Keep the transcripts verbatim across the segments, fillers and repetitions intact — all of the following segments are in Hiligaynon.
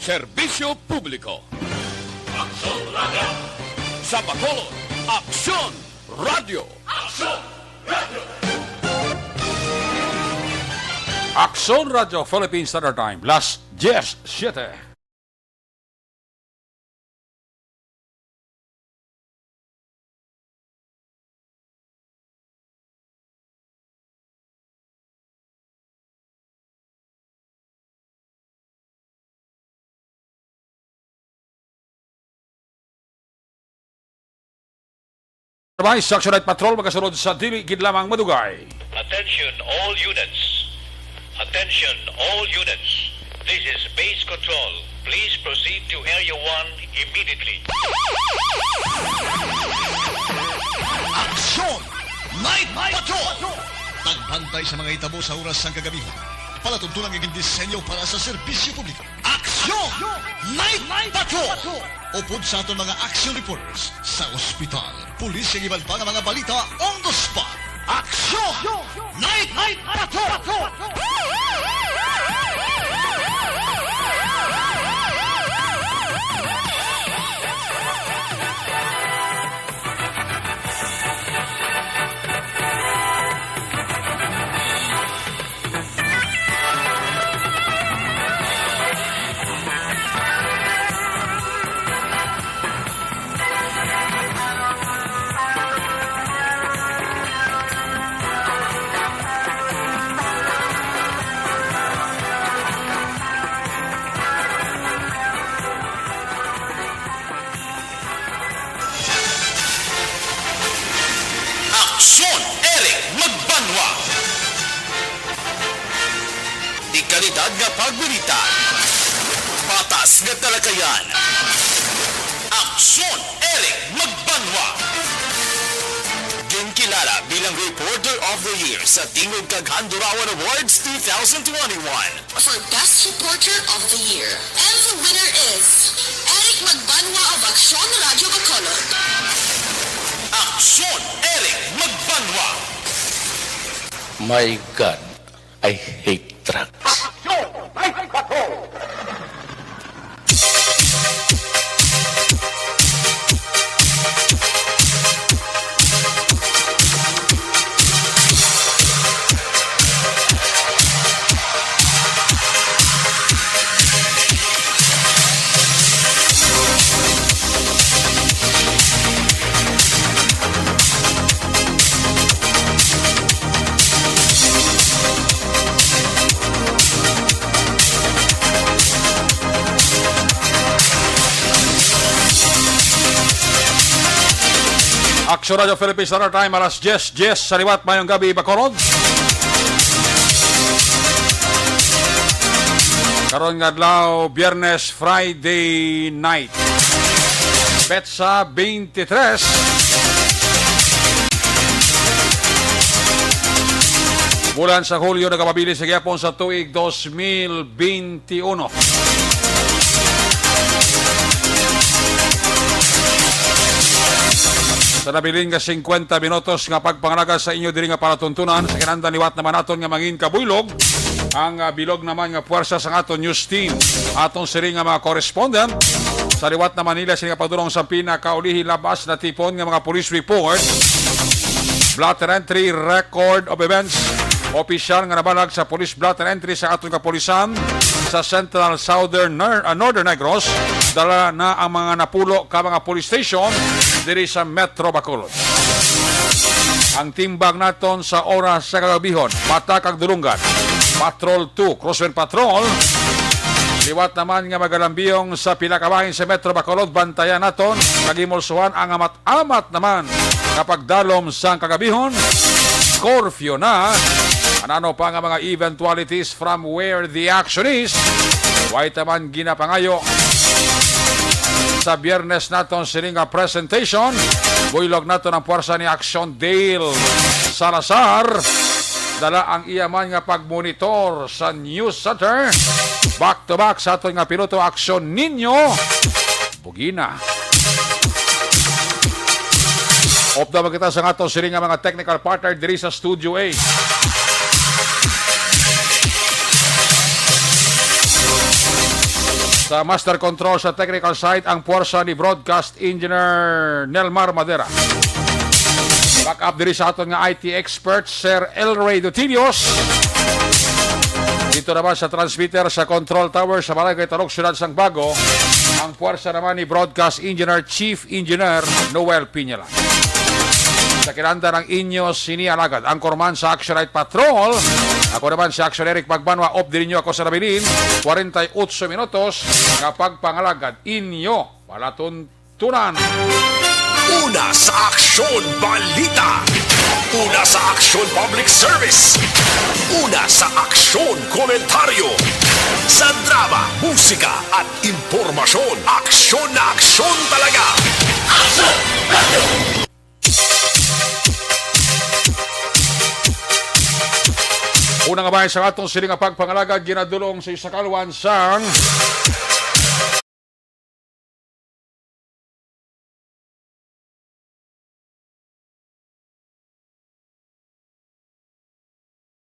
Serbisyo publiko. Aksyon Radio. Sa Bacolod, Aksyon Radio. Aksyon Radio. Aksyon Radio Philippine Standard Time, las diez siete. Sabay sa Action Night Patrol, magasunod sa dili gid lamang madugay. Attention all units. Attention all units. This is base control. Please proceed to Area one immediately. Aksyon! Night Patrol! Tagbantay sa mga hitabo sa oras sang kagabi. Palatuntunan nga gindisenyo para sa serbisyo publiko. Aksyon! Night Patrol! Upod sa aton mga action reporters sa ospital, pulis, kag iban pa nga mga balita on the spot. Aksyon! Night Patrol! Aksyon, Eric Magbanwa. Di kalidad nga pagbalita. Patas nga talakayan. Aksyon, Eric Magbanwa. Ginkilala bilang Reporter of the Year sa Tingog kag Handurawan Awards two thousand twenty-one. For Best Reporter of the Year. And the winner is Eric Magbanwa of Aksyon Radio Bacolod. Aksyon, Eric Magbanwa. My God, I hate drugs. Aksyon! Ay, bato! Aksyon Radio Philippines Standard Time, alas diez diez sa liwat. Mayong gabi, Bacolod. Karon nga adlaw, Biyernes, Friday night. Petsa twenty-three. Bulan sa Hulyo, nagapabilin sa gihapon sa tuig dos mil twenty-uno. Sa nabilin nga singkwenta minutos nga pagpangalaga sa inyo diri nga palatuntunan, sa kinahanglan liwat naman naton nga mangin kabuylog ang, ah, bilog naman nga puwersa sang aton news team. Aton siring nga mga correspondent sa liwat naman nila sini nga pagdulong sa pinakaulihi labas na tipon nga mga police report, blotter entry, record of events, opisyal nga nabalag sa police blotter entry sa aton kapulisan sa Central Southern Ner-, ah, Northern Negros, dala na ang mga napulo ka mga police station diri sa Metro Bacolod. Ang timbang naton sa oras sa kagabihon, Mata kag Dulungan, Patrol two, Crosswind Patrol. Liwat naman nga magalambiyong sa pila ka bahin sa Metro Bacolod, bantayan naton kag himulsuhan ang amat-amat naman nga pagdalom sang kagabihon. Curfew na. Ano-ano pa nga mga eventualities from where the action is. Way ta man ginapangayo sa Biyernes naton sini nga presentation. Buylog naton ang puwersa ni Action Dale Salazar. Dala ang iya man nga pagmonitor sa News Center. Back to back sa aton nga piloto, Action Nino Bugina. Upda man kita sa aton sini nga mga technical partner diri sa Studio A. Sa master control sa technical side, ang puwersa ni Broadcast Engineer Nelmar Madera. Back up diri sa aton nga I T expert, Sir Elray Dutilios. Dito naman sa transmitter sa control tower sa Barangay Talok, Siyudad sang Bago, ang puwersa naman ni Broadcast Engineer Chief Engineer Noel Piñalan. Sa kinanda ng inyo sini alagad, ang korman sa Action Night Patrol. Ako naman si Action Eric Pagbanwa, off din ninyo ako sa nabilin, forty-eight minutos nga pagpangalagad inyo palatuntunan. Una sa Aksyon Balita. Una sa Aksyon Public Service. Una sa Aksyon Komentaryo. Sa drama, musika, at impormasyon. Aksyon na aksyon talaga. Una nga bahin sa atong sini nga pagpangalagad, ginadulong sa isa kalwan sang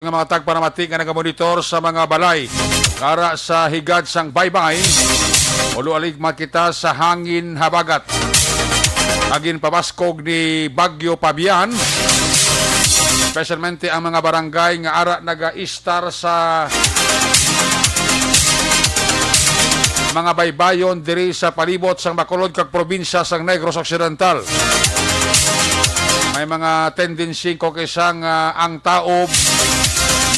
nga mga tagpanamati nga nagamonitor sa mga balay nga ara sa higad sang baybay. Ulo aligmat kita sa hangin habagat nga ginpabaskog ni Bagyo Fabian, especialmente ang mga barangay nga ara nagaistar sa mga baybayon diri sa palibot sang Bacolod kag probinsya sang Negros Occidental. May mga tendency ko kay sang, ah, ang taob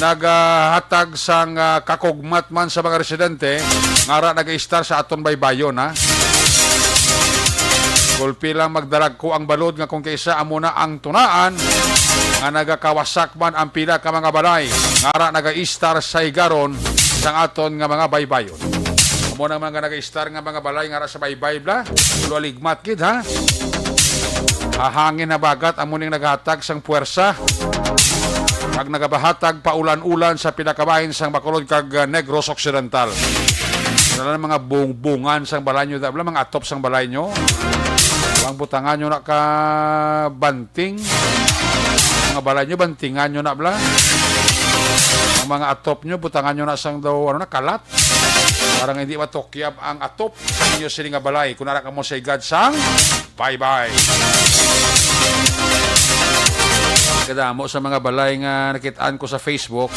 nagahatag sang, ah, kakugmat man sa mga residente nga ara nagaistar sa aton baybayon, ha. Gulpi lang magdalag ko ang balod nga kung kaisa amo na ang tunaan nga nagakawasak man ang pila ka mga balay nga ara nagaistar sa higaron sang aton nga mga baybayon. Amo na mga nagaistar nga mga balay nga ara sa baybay bla. Ulo aligmat gid, ha. Hahangin habagat amo ning naghatag sang puwersa kag nagabahatag paulan-ulan sa pila ka bahin sang Bacolod kag, ah, Negros Occidental. Wala na mga bung-, bungan sang balay nyo, da, bla, mga atop sang balay nyo. Ang butangan nyo na ka banting. Mga balay nyo, bantingan nyo na, bla. Ang mga atop nyo, butangan nyo na sang daw, ano na, kalat. Para nga hindi matukyab ang atop sa inyo sini nga balay. Kung ara kamo sa higad sang baybay. Kadamo sa mga balay nga nakit-an ko sa Facebook,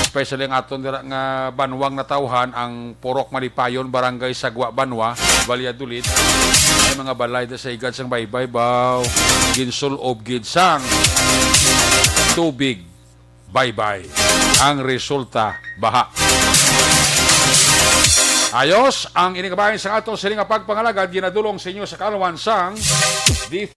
especially ang aton dira nga banwang natawhan, ang Purok Malipayon, Barangay Sagwa Banwa, Valladolid. May mga balay da sa higad sang baybay, baw, ginsul-ob gid sang tubig. Baybay. Ang resulta, baha. Ayos, ang ini nga bahin sang ato sini nga pagpangalagad ginadulong sa inyo sa kalwan sang D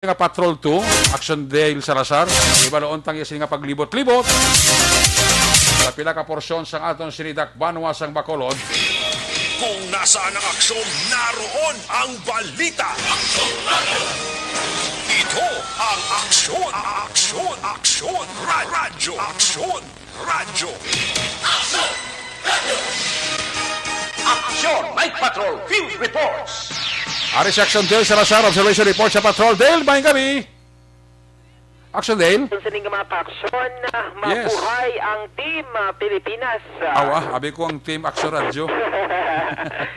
nga Patrol two, Action Dale Salazar, ibaloon tang iya sini nga paglibot-libot sa pila ka porsyon sang aton sinidak banwa sang Bacolod. Kung Nasaan ang aksyon, naroon ang balita. Ito ang Aksyon, Aksyon, Aksyon, Ra- Radyo, Aksyon, Radyo. Aksyon! Night Patrol Field Reports! Ari si Aksyon Dale Salazar, observation report sa Patrol. Dale, maayong gabi! Aksyon Dale? Kung sining mga kaaksyon, ah, Yes. mabuhay ang Team, ah, Pilipinas, ah. Awa, abi ko ang Team Aksyon Radyo.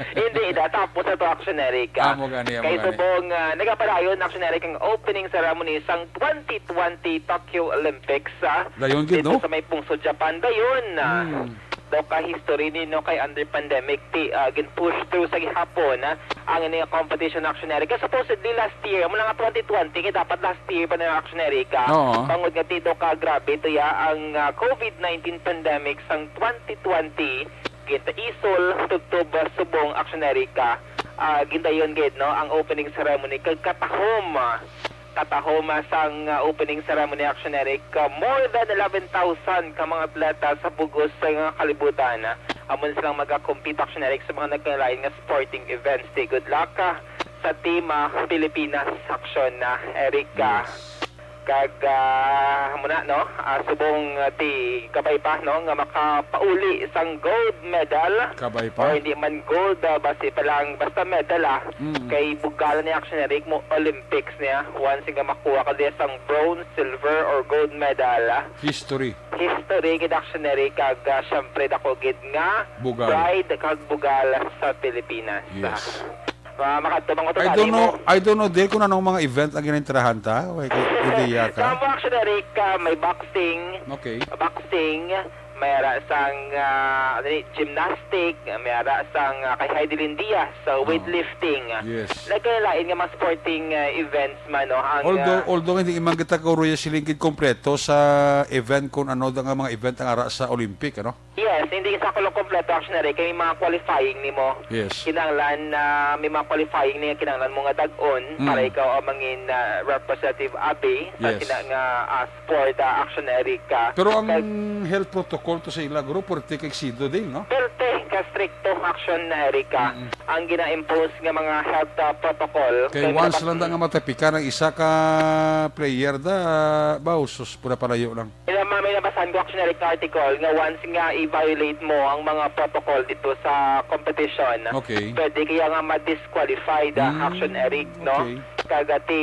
Hindi, da, tapos na to, Aksyon Eric, ah. Amo gani, amo Kay gani. subong, ah, nagapadayon, Aksyon Eric, ang opening ceremony sang twenty twenty Tokyo Olympics, ah, Dayon gid, dito no? sa may pungsod Japan. Dayon, ah, Hmm. daw ka history ni, no, kay under pandemic, ti, ah, gin-push through sa gihapon, ah, ang ini nga competition, Aksyon Eric. Kay supposedly last year, amo na nga twenty twenty, kay dapat last year pa na, Aksyon Eric, ah. Oo. Bangod nga ti daw ka grabe to ya ang, ah, covid nineteen pandemic sang twenty twenty, gin-isol tubtob, ah, subong, Aksyon Eric, ah, ah, gindayon gid, no, ang opening ceremony kag katahom, ah, katahom, ah, sang, ah, opening ceremony, Aksyon Eric, ah, more than eleven thousand ka mga atleta sa bug-os nga kalibutan, ah, amo na silang magakompete, Aksyon Eric, sa mga nagkalain nga sporting events. Ti good luck, ah, sa Team, ah, Pilipinas, Aksyon, ah, Eric, ah. Yes. Kag, ah, amo na, no? Ah, subong, ah, ti kabay pa, no, nga makapauli sang gold medal. Kabay pa. Or hindi man gold, ah, basi pa lang, basta medal, ah. Mm. Kay bugal ni, Aksyon Eric, mo Olympics niya. Once nga makuha ka diya sang bronze, silver, or gold medal, ah. History. History gid, Aksyon Eric, kag, ah, syempre, dako gid nga Bugal. pride kag bugal sa Pilipinas. Yes. Ah, makadto man ko to I sa don't nimo. know, I don't know, Dale, kung anong mga event ang ginintirahan ta. Wait, ideya ka? Sa mga, Aksyon Eric, ah, may boxing, Okay. boxing, may ara sang, ah, ano ni, gymnastic, may ara sang, ah, kay Heidi Lindia sa Ah. weightlifting. Yes. Nagkalain nga mga sporting, ah, events man, no, ang, Although, ah, although hindi man kita kauruya siling gid kompleto sa event kung ano da nga mga event ang ara sa Olympic, ano? Yes, hindi sa kulang kompleto, Aksyon Eric, kay may mga qualifying nimo. Yes. Kinahanglan na may mga qualifying ni kinahanglan mo nga dag-on Mm. para ikaw ang mangin, ah, representative abi sa Yes. sina nga, ah, sport, ah, Aksyon Eric, ah. Pero ang Kag- health protocol to sa ila, guro, pwerte kay sido din, no? Perte ka stricto, Aksyon Eric, ah. Mm-mm. Ang gina-impose nga mga health, ah, protocol Kay kay once ginapas- lang da nga matapikan ang isa ka player da, ba, usos, pura palayo lang. Ila ma-, may nabasahan ko, Aksyon Eric, na article nga once nga i-violate mo ang mga protocol dito sa competition, Okay. pwede kaya nga ma-disqualified, ah, Mm, Aksyon Eric, no? okay. Kag ti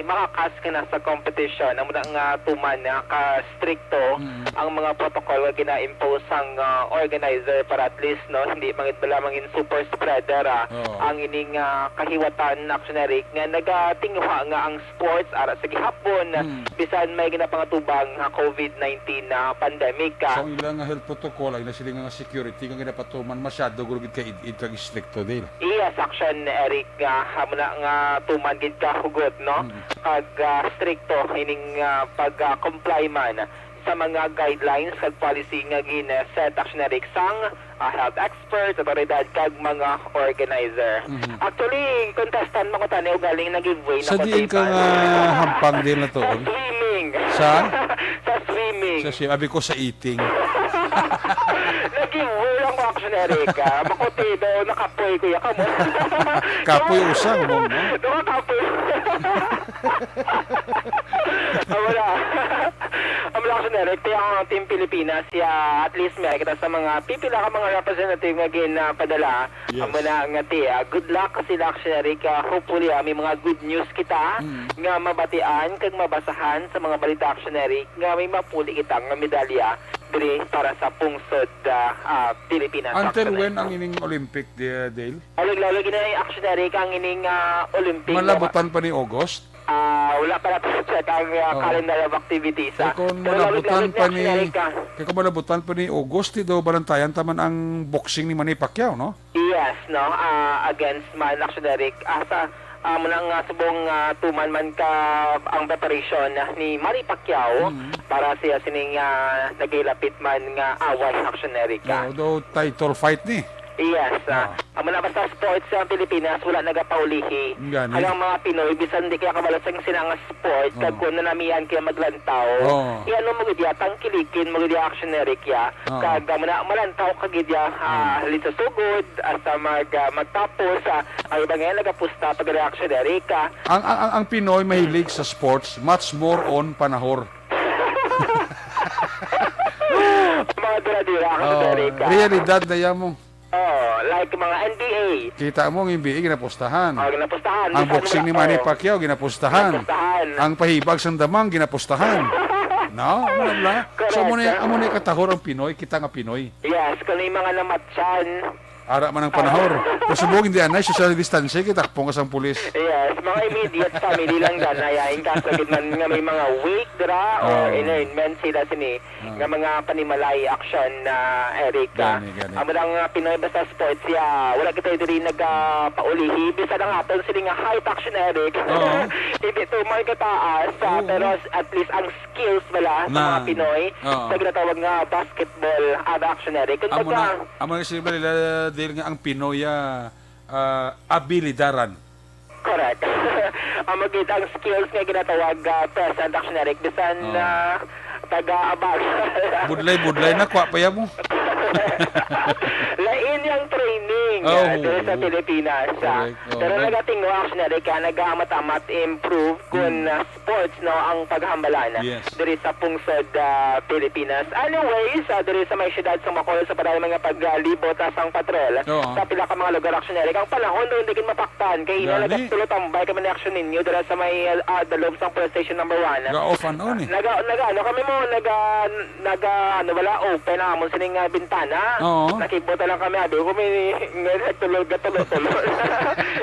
makakas ka na sa competition, amo na nga tuman nga ka stricto Mm. ang mga protocol nga gina-impose sang, ah, organizer para at least, no, hindi mangin bala mangin super spreader, ah, Oo. ang ining, ah, kahiwatan, Aksyon Eric, nga nagatinguha nga ang sports ara sa gihapon, Mm. bisan may ginapangatubang nga covid nineteen na pandemic, ah. So, ang ilang nga health protocol ay na sila nga security nga ginapatuman masyado guro gid ka id-id kag istrikto, Dale. Yes, Aksyon Eric, nga amo na nga tuman gid ka hugot, no? Mm. Kag, ah, strikto ining, ah, pag, ah, comply man sa mga guidelines kag policy nga gin-set, Aksyon Eric, sang, ah, health expert, autoridad, kag mga organizer. Mhm. Actually, contestant man ko tani, ugaling nag-giveaway na Sa ko diin ka tape. nga hampang din na to, Sa oh? swimming. Sa? Sa swimming. Sa swim-, abi ko sa eating. Nag-giveaway lang ko, Aksyon Eric, ah. Makuti daw, nakapoy, kuya, kamo. Kapoy usa, mo, no? Daw kapoy. Ah, wala. Ang mga Aksyon Eric, kaya ang Team Pilipinas, ya, at least may kita sa mga pipila ka mga representative nga ginapadala. Yes. Amo na nga ti, ah, good luck sa sila, Aksyon Eric. Ah, hopefully, ah, may mga good news kita Mm. nga mabatian kag mabasahan sa mga balita, Aksyon Eric, nga may mapuli kita nga medalya diri para sa pungsod, ah, ah, Pilipinas, Until Aksyon when Eric. ang ining Olympic, De-, Dale? Alag-lalag na, Aksyon Eric, ang ining, ah, Olympic, Malabutan pa ni August? Ah, wala pa natin check ang, ah, Oh. calendar of activities, Kay ah. kung Pero malabutan lalag-lalag pa na ni, siya, Erica. kay kung malabutan pa ni August, di daw balantayan taman ang boxing ni Manny Pacquiao, no? Yes, no? Ah, against man, actually, Eric. Ah, sa, ah, muna nga subong, ah, tuman man ka ang preparation ni Manny Pacquiao Mm. para siya sining, ah, nagilapit man nga away, actually, Erica. Yeah, although title fight ni. Yes, ah, amo na, basta sports sa Pilipinas, wala nagapaulihi. Gani. Ang mga Pinoy, bisan di kaya kabalo sa sina nga sport, kag kung nanamian kaya maglantaw, iano mo gid ya, tangkilikin mo gid ya, Action Eric ya. Kag, ah, muna, malantaw ka gid ya, ah, lisusugod, hasta mag, ah, magtapos, ah, ang iba ngayon nagapusta pag reaction, Eric, ah. Ang, ang, ang, ang Pinoy mahilig sa sports, much more on panahor. Mga dira-dira, ang Oh, Amerika. Realidad na yan mo. Oh, like mga N B A. Kita mo ang N B A, ginapustahan. Oh, ginapustahan. Ang Bisan boxing wala, ni Manny oh. Pacquiao, ginapustahan. Ginapustahan. Ang pahibag sang damang, ginapustahan. No? Ano bla? So, amo na, Correct. Amo na katahor ang Pinoy, kita nga Pinoy. Yes, kung yung mga namatyan, Ara man ang panahor. Kung subong, hindi anay, social distancing, kita pong sang pulis. Yes, mga immediate family lang danay. In kaso gid man nga may mga wake dira or Ah. Internment sila sini Ah. nga mga panimalay action na Eric. Gani, gani. Amo lang nga Pinoy basta sports ya. Wala kita diri nagapaulihi. Bisan ang aton sini nga height action, Eric. Oo. Hindi tumal kataas, ah, Oo. Pero at least ang skills bala sa Na. Mga Pinoy Oo. Sa ginatawag nga basketball, ah, action, Eric. Amo Kumbaga, na, amo na sila nila dahil nga ang Pinoy, ah, ah, abilidaran. Correct. Amo gid ang skills nga ginatawag, ah, present action, Eric. Bisan, Oo. Ah, taga-abag. Budlay-budlay na, kwa pa ya mo. Lain yang training, Oh, ah, dito sa oo. Pilipinas, ah. Correct. Oo. Pero nagatingo action, Eric, ah, nagaamat-amat improve kung, Mm. ah, sports, no, ang paghambalan Yes. diri sa pungsod, ah, Pilipinas. Anyways, ah, diri sa may siyudad sa Bacolod sa padayon nga paglibot, ah, sang patrol Oo. Sa pila ka mga lugar, action, Eric. Ang panahon doon di gid mapaktan kay ina Gani. Nagatulo tambay kami ni action ninyo dira sa may, ah, the loob sang police station number one. Ga off and on eh. Naga, naga, ano kami mo, naga, naga, ano, wala, open na amon sining, ah, bintana. Oo. Nakigbuta lang kami, abi ko, may, may nagtulog, gatulo-tulo.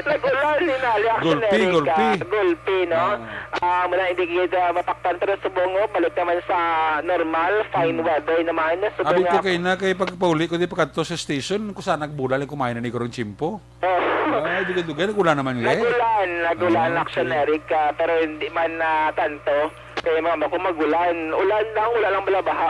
Nag-ulan, hinali, action, Gulpi, Eric, gulpi. Ah, gulpi, no? Oo. Ah, muna, hindi gid, ah, mapaktan, pero subong, oh, balik naman sa normal, fine Hmm. weather naman. Subong Abi ko nga kay na, kay pagpauli ko, di pa kadto sa station, kung saan nagbulal, kumain na ni Kurong Chimpo. Oh. Ay, dugay-dugay, nag-ulan naman, eh. Nag-ulan, nag-ulan, Ah, action, okay. Eric, ah, pero hindi man, ah, tanto. Kaya mama ko, mag-ulan. Ulan lang, wala lang balabaha.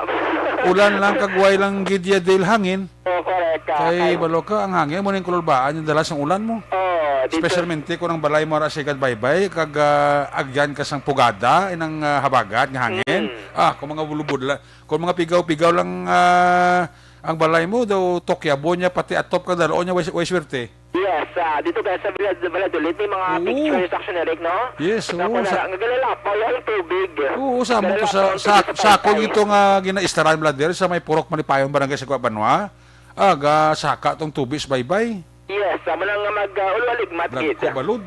Ulan lang, kagway lang, gid ya, dil hangin. Oh, correct, ah, Kay kay balo ka, ang hangin mo ning kululbaan yung dala sang ulan mo. Oh, dito. Especialmente kung ang balay mo ara sa Igad Baybay, kag, ah, agyan ka sang pugada, inang, ah, habagat nga hangin. Mm. Ah, kung mga bulubudla, kung mga pigaw-pigaw lang, ah, ang balay mo, daw tokyabon niya, pati atop ka, daloon niya, way, way swerte. Yes, ah, dito kaya sa Valladolid, may mga Oo. Pictures, action, Eric, no? Yes, Ako oo, na sa lang, naglalapaw yung tubig. Oo, sa amo to sa, Naglalapaw yung sa, tubig sa sakol paysay. Ito nga ginaistaran, brother, sa may Purok Malipayon, Barangay Sagwa Banwa. Aga, saka tong tubig sa baybay. Yes, amo na nga mag, ah, ulwaligmat, Lag gid. Ko balod.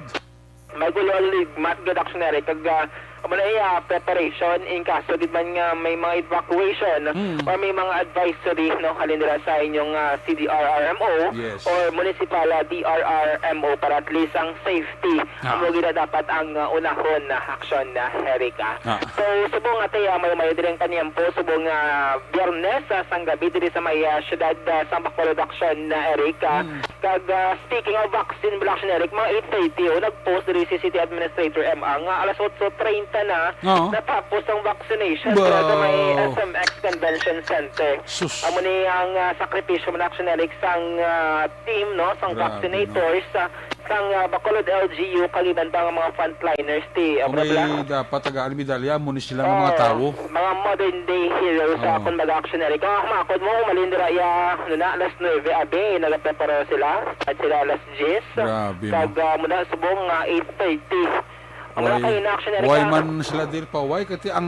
Mag-ulwaligmat gid, action, Eric, kag, ah, amo na iya preparation in kaso gid man nga may mga evacuation Mm. or may mga advisory, no, halin dira sa inyong, ah, C D R R M O Yes. or municipal, ah, D R R M O para at least ang safety Ah. amo gid na dapat ang, ah, unahon na action na, Eric, ah. Ah. So, subong ate, ah, may, may diri ang paniampo, subong, ah, Biyernes, ah, sang gabi diri sa may, ah, siyudad, ah, sa Bacolod, action na, Eric, ah. Mm. Kag, ah, speaking of vaccine, Black Generic, mga eight thirty, oh, nag-post diri si City Administrator M A nga alas otso treinta na Oo. Natapos ang vaccination Wow. Dira sa may S M X Convention Center. Sus. Amo ni ang, ah, sakripisyo, Black Generic, sang, ah, team, no, sang Grabe, no? Vaccinators, ah, sang, ah, Bacolod L G U, kag iban pa nga mga frontliners, ti, ah, Kung may Black. Dapat tagaan medalya, amo ni sila nga mga Oo, tawo. Mga modern day heroes, ah, Oo. Kung mag-action, Eric. Ah, makod mo, malindra ya, ano na, alas nuebe, abi, nagaprepara sila. At sila alas diyes. Grabe, Kag, no? Ah, muna subong nga eight thirty. Ang mga Why, kaina, action na why rin ka. Man sila diri pa? Why? Kasi ang,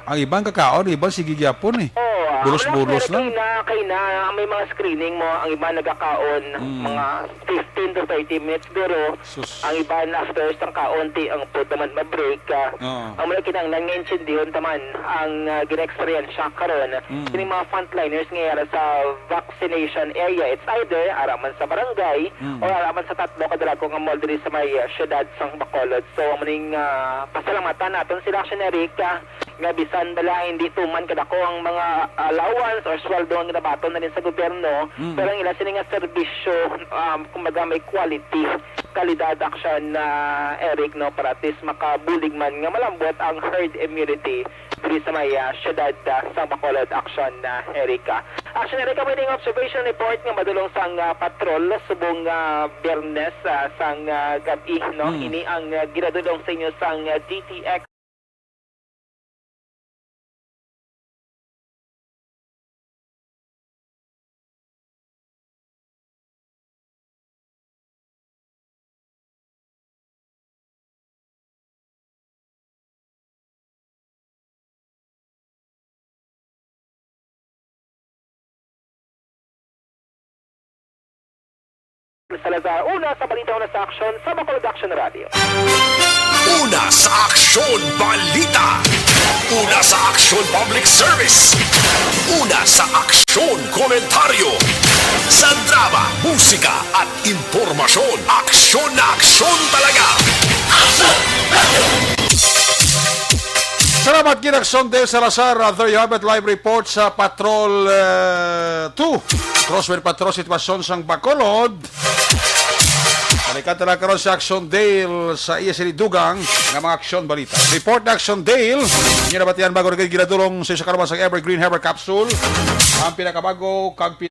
ang iban kakaon, iban sige gyapon eh. Oh, ah, Bulos-bulos wala, lang. Kaina, kaina, may mga screening mo, ang iban nagkakaon, Mm. mga fifteen to thirty minutes, pero Sus. Ang iban after sang kaon, ti ang food naman ma-break, ah, Oo. Ang mga kinahanglan nga intindihon taman ang, ah, gina-eksperyensya karon Mm. kining mga frontliners nga yara sa vaccination area. It's either ara man sa barangay Mm. or ara man sa tatlo ka dalago nga mall diri sa may, ah, siyudad sang Bacolod. So, amo ning, ah, pasalamatan naton sila, Action Erica, nga bisan bala hindi tuman kadako ang mga allowance or sweldo ang ginabaton na rin sa gobyerno, Mm. pero ang ila sini nga serbisyo, um, kumbaga may quality. kalidad, Aksyon, ah, Eric, no, para at least makabulig man nga malambot ang herd immunity diri sa may, ah, siyudad, ah, sa Bacolod, Aksyon, ah, Eric. Ah, Aksyon, Eric, may ning observation report nga madulong sang, ah, patrol subong, ah, Biyernes, ah, sang, ah, gab-i, no? Hmm. Ini ang, ah, ginadulong sa inyo sang, ah, D T X. Salazar, una sa balita, una sa aksyon, sa Bacolod Action Radio. Una sa aksyon, balita. Una sa aksyon, public service. Una sa aksyon, komentaryo. Sa drama, musika, at impormasyon, aksyon na aksyon talaga. Salamat, Ginaksyon Del Salazar. Uh, there you have it, live report sa Patrol, uh, two. Crosswind Patrol, sitwasyon sang Bacolod. Balikan ta lang karon si Action Dale sa iya sini dugang nga mga aksyon balita. Report na Action Dale. Inyo nabatian bago na gid ginadulong sa isa ka naman sa Evergreen Herbal Capsule. Ang pinakabago kag pi-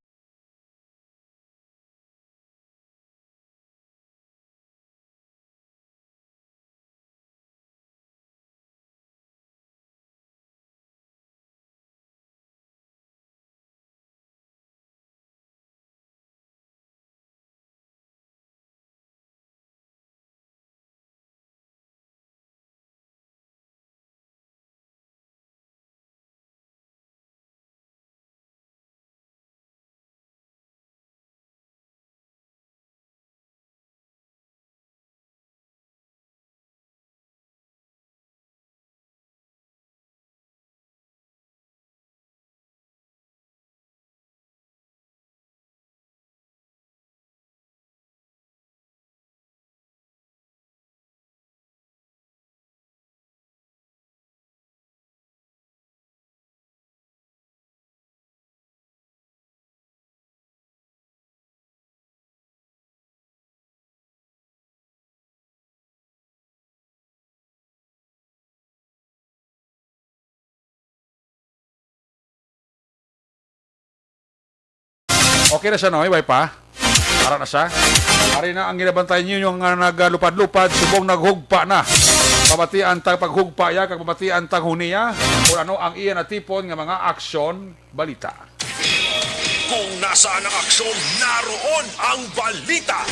Okay na siya, no? Iway pa. Ara na siya. Ari na ang ginabantay ninyo nga nagalupad-lupad, subong naghugpa na. Pamatian tag paghugpa ya, kag pamatian tag huniya, kung ano ang iya natipon nga mga aksyon, balita. Kung nasaan ang aksyon, naroon ang balita.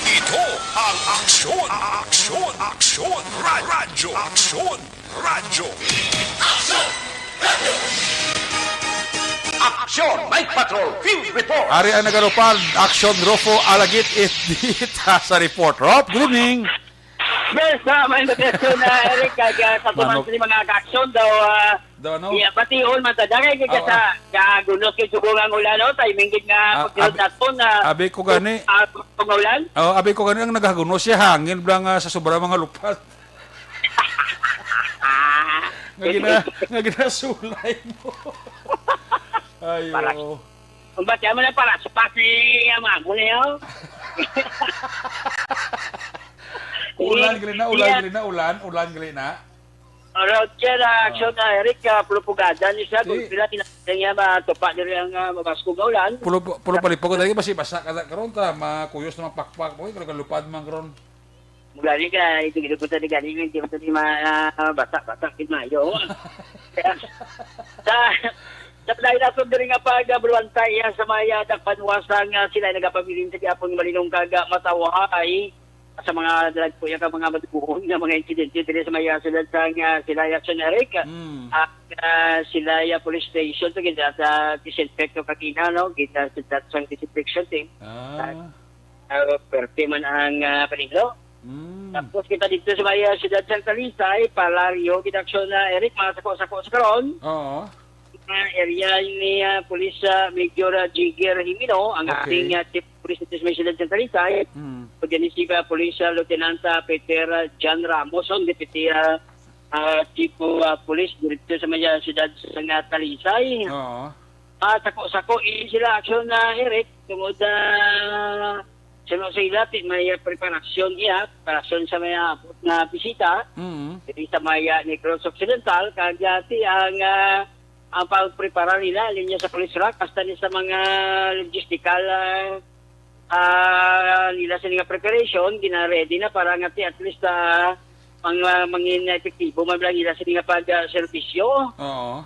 Ito ang aksyon, aksyon, aksyon, ra-, radyo, aksyon, radyo. Aksyon, Mike Patrol, Field Report. Ari ang nagalupad, aksyon, Rufo Alagit, Itita sa report. Rob, good evening. Yes, ah, may notice ko na, Eric, kag, ah, sa tuman Manok. Sa mga aksyon daw, ah, Daw ano? Iya, batihon man ta. Dagay gid ka Ah, sa, ah. Sa gunos kay subong ang ulan, no? Timing gid nga Ah, pagsunod abi-, naton na abi ko gani. Ah, pag ulan? Oh, abi ko gani ang nagagunos siya, hangin lang, ah, sa sobra mga lupad. Nga gina-, nga ginasulay mo. Ayo. Para Kung ba't mo na para sa pati, ang mga guli, oh. Ulan, gali na, ulan, Iya. Gali na, ulan, ulan, gali na. Roger, ah, Ah. Action, ah, Eric, ah, pulupugada ni siya, Di. Kung sila, tinatang niya, matupa nila ang, ah, mabaskog na ulan. Pulo, pulo palipog tayo, basi basa ka na karon ta, makuyos na magpakpak mo, eh, kung lupad man karon. Mula ni ka, ito, ito, ito, ito, ito, ito, ito, ma-, ah, basa, basa, kin mayo. Kaya, sa, sa dahil nato diri nga pag, ah, bulwantay, ah, sa may, ah, dakpanwa sa nga sila nagapabilin sa gihapon malinong kag, ah, matawhay sa mga dalagkuya kag mga maduguon nga mga insidente diri sa may, ah, sila sa nga sila, ah, generic, Mm. ah, ah, sila, ah, police station to, gid sa disinfecto kanina, no? Gid sa, sa, sa disinfection team. Ah. Ah, perte man ang, ah, peligro. Mm. Tapos kita dito sa may, ah, siyudad sa Talisay, Palario, gid aksyon na, Eric, mga sako-sako sa karon. Oo. Mga area ni, ah, Police, ah, Major, ah, Jigger Jimeno, ang Okay. Acting, ah, Chief of Police dito sa may siyudad sa Talisay. Mm. Pagkani si, ah, Police, ah, Lieutenant, ah, Peter, ah, John Ramos, ang Deputy, ah, ah, Chief of, ah, Police dito sa may, ah, siyudad sa nga Talisay. Oo. Ah, sako-sako, eh, sila aksyon na, Eric, tungod, ah, Suno sa ila, ti may, ah, preparasyon iya, preparasyon sa may, ah, abot nga bisita, Mm. diri sa may, ah, Negros Occidental, kag, ah, ti ang, ah, ang pagprepara nila, linya sa police rack, hasta ni sa mga logistical, ah, ah, nila sa nga preparation, gina-ready na para nga ti at least, ah, mang-, ah, mangin epektibo man lang nila sa nga pag, ah, serbisyo. Oo.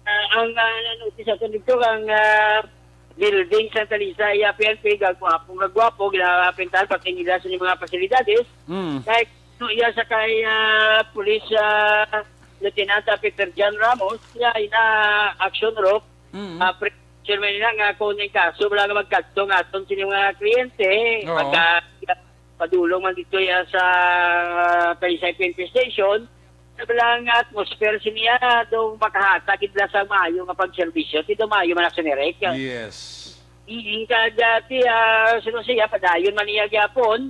Ah, ang, ah, na-notice naton dito, ang, ah, building sa Talisay, ah, P N P, gagwapo, gagwapo, ginapintahan, pati nila sa mga pasilidades. Mm. Kahit no, iya sa kay, ah, Police, ah, Lieutenant, ah, Peter John Ramos, iya ina action rock, Mm. ah, pre-, chairman nila nga kung yung kaso, wala nga magkadto nga aton sa mga kliyente, Oo. pagka padulong man dito iya sa Talisay P N P Station, sa bilang atmosphere siniya, daw makahatag gid la sa maayo nga pagserbisyo, ti daw maayo man ang sinerek. Yes. Mm, kag, ah, ti, ah, suno siya, padayon man niya gyapon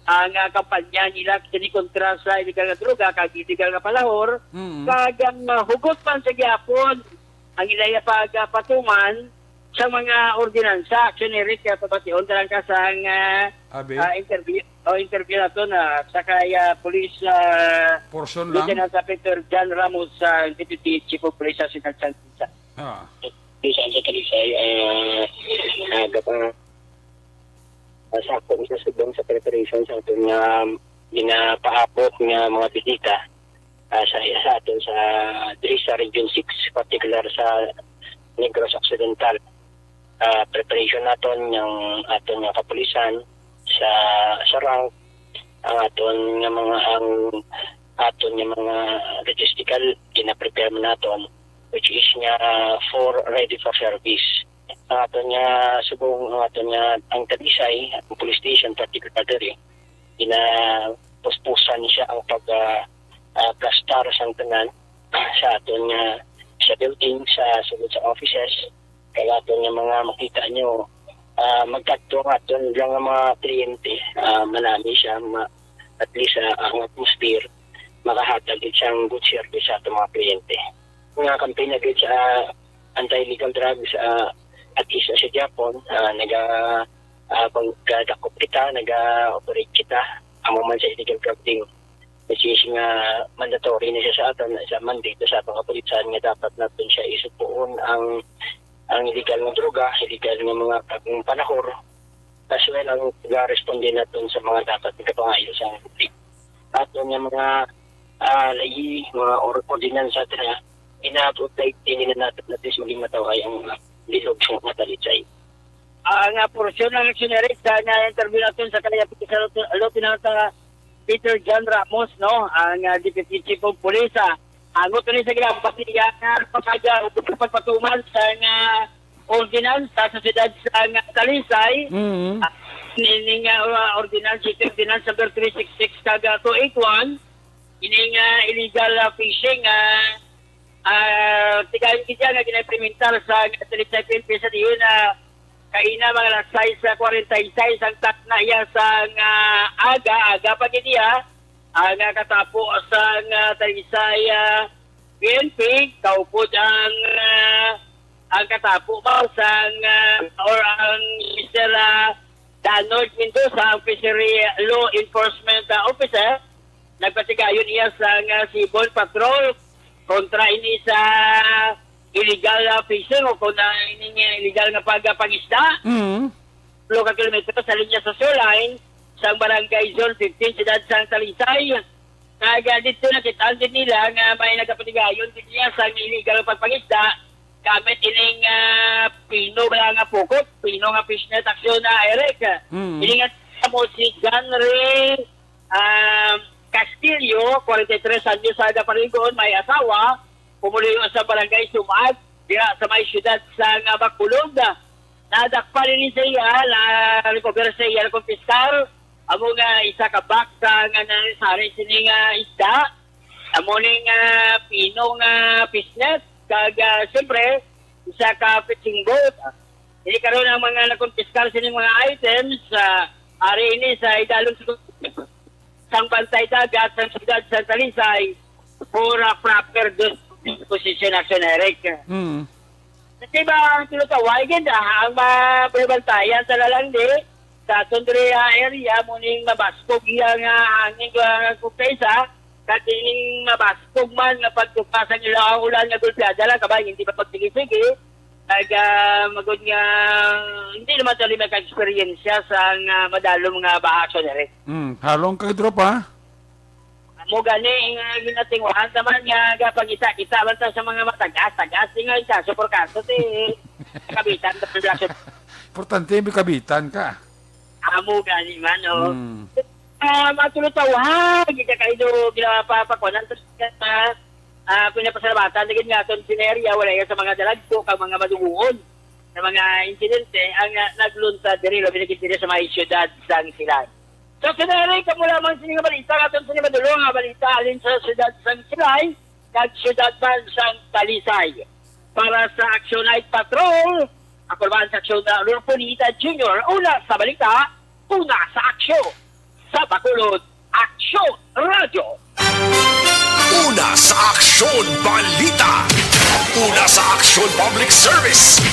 ang, ah, kampanya nila kini kontra sa illegal nga droga kag illegal nga palahor. Mm. Kag ang, ah, hugot man sa gyapon ang ilaya pagpatuman sa mga ordinansa. Actually, Rick, ah, pabation ta lang ka sa ang, ah, Abi? ah, interview, o interview nato na sa kay, ah, police, ah, Portion lang? Lieutenant Peter John Ramos, ah, Deputy Chief of Police sa Central San Jose. Ah. Di sa sa Talisay, ah, ah, gapa-, ah, sa akong sa subong sa preparation sa aton nga ginapaabot nga mga bisita, ah, sa, sa aton sa, diri sa Region six, particular sa Negros Occidental. Ah, preparation naton yang aton nga kapulisan sa, sa rank, ang aton nga mga, ang aton nga mga logistical gina-prepare man naton, which is nga for ready for service. Ang aton nga subong, ang aton nga, ang Talisay, ang police station particularly, ginapuspusan siya ang pag, ah, ah, plastar sang tanan sa aton nga, sa building, sa sulod sa offices, kay aton nga mga makita nyo, ah, magkadto ang aton lang nga mga kliyente, ah, manami siya, ma-, at least, ah, ang atmosphere makahatag gid siyang good service sa atong mga kliyente. Nga campaign na gid sa anti-illegal drugs, ah, at least sa Japon, ah, naga, ah, pagdakop kita, naga-operate kita, amo man sa illegal drug deal, which is nga mandatory na siya sa aton, sa mandate sa atong kapulisan nga dapat natin siya isupuon ang, ang illegal nga droga, illegal nga mga pag-, panahor, as well ang pag-responde naton sa mga dapat nga pangayo sa public. Aton nga mga, ah, layi, mga or-, ordinansa dira, ina-apply din nila natin at least maging matawhay ang, ah, bilog sa mga Talisay. Ah, nga porsyon ng aksyon, Eric, sa na-interview natin sa kaya sa Lieutenant, ah, Peter John Ramos, no, ang, ah, Deputy Chief of Police, ah, hangot ni sa ginabas niya nga pagkadya o pagpatuman sa nga ordinance sa, sa siyudad sa nga Talisay. Mm. Ah, nining, ah, ordinance, city ordinance number three six six kag, ah, two eight one, ining, ah, illegal, ah, fishing, ah, ah, tigayon gid nga gina-implementar sa nga Talisay P N P sa diyon, ah, kaina mga alas sais kwarenta y sais ang takna iya sa nga aga, aga pa gid iya, ang, ah, katapo sa nga Talisay, ah, P N P, kaupod ang, ah, ang katapo ba sa nga, or ang Mister, ah, Danord Mendoza, ang fishery law enforcement, ah, officer, nagpatigayon iya sa nga Seaborne Patrol kontra ini sa illegal, ah, fishing o kung, ah, ini nga illegal nga pagpangisda. Mm. Pitulo ka kilometro sa linya sa shoreline sa barangay Zone fifteen, siyudad sang Talisay. Kag, ah, didto nakit-an gid nila nga may nagapatigayon gid niya sa illegal pagpangisda gamit ining, ah, pino ba nga pukot, pino nga fishnet aksyon na, Eric. Mm. Ini nga mo si John Ray, ah, Castillo, kwarenta y tres anyos, sa Parigon, may asawa, pumuluyo sa barangay Sumag, diha sa may siyudad sa nga Bacolod. Nadakpan ini sa iya, na-recover sa iya, nakumpiskar amo nga isa ka box sa nga nanisari sini nga isda, amo ni nga pino nga fishnet, kag, ah, siyempre, isa ka fishing boat. Ini karon ang mga nakumpiskar sini mga items, ah, ari ini sa idalom sa sang Bantay Dagat sang siyudad sa Talisay for a proper dis-, disposition action, Eric. Mm. Kasi ba ang tinutawag gid, ah, ang mababantayan sa lalandi, Sa aton diri, ah, area, mo ning mabaskog iya nga hangin, ah, kung kaisa, kag ining mabaskog man nga pagtupa sang ila ang ulan nga gulpiada lang, kabay, hindi pa pagsigi-sigi. Kag, ah, magod nga, hindi naman tayo maka-experience sa nga madalom nga baha sa diri. Hmm, halong kag drop, ha? Amo gani nga ginatinguhan naman nga gapangita-kita man ta sa mga matagas-tagas, di nga kaso por kaso, ti kabitan ta pala sa Importante, may kabitan ka. Amo gani man, oh. Hmm. Ah, matulog ta, wag, kita kayo, ginapapakuanan ta sa, ah, pinapasalamatan, lagid nga aton sinerya, wala yan sa mga dalagso, kag mga maduguon, sa mga insidente, ang, ah, nagluntad diri, labi na gid diri sa mga syudad sang Silay. So, kinahanglan kamo lamang sini nga balita, aton sini madulong nga balita halin sa siyudad sang Silay, kag siyudad man sang Talisay. Para sa Action Night Patrol, ako naman sa Action na Rodolfo Nita Junior, una sa balita, una sa aksyon. Sa Bacolod, Action Radio. Una sa aksyon balita. Una sa aksyon public service.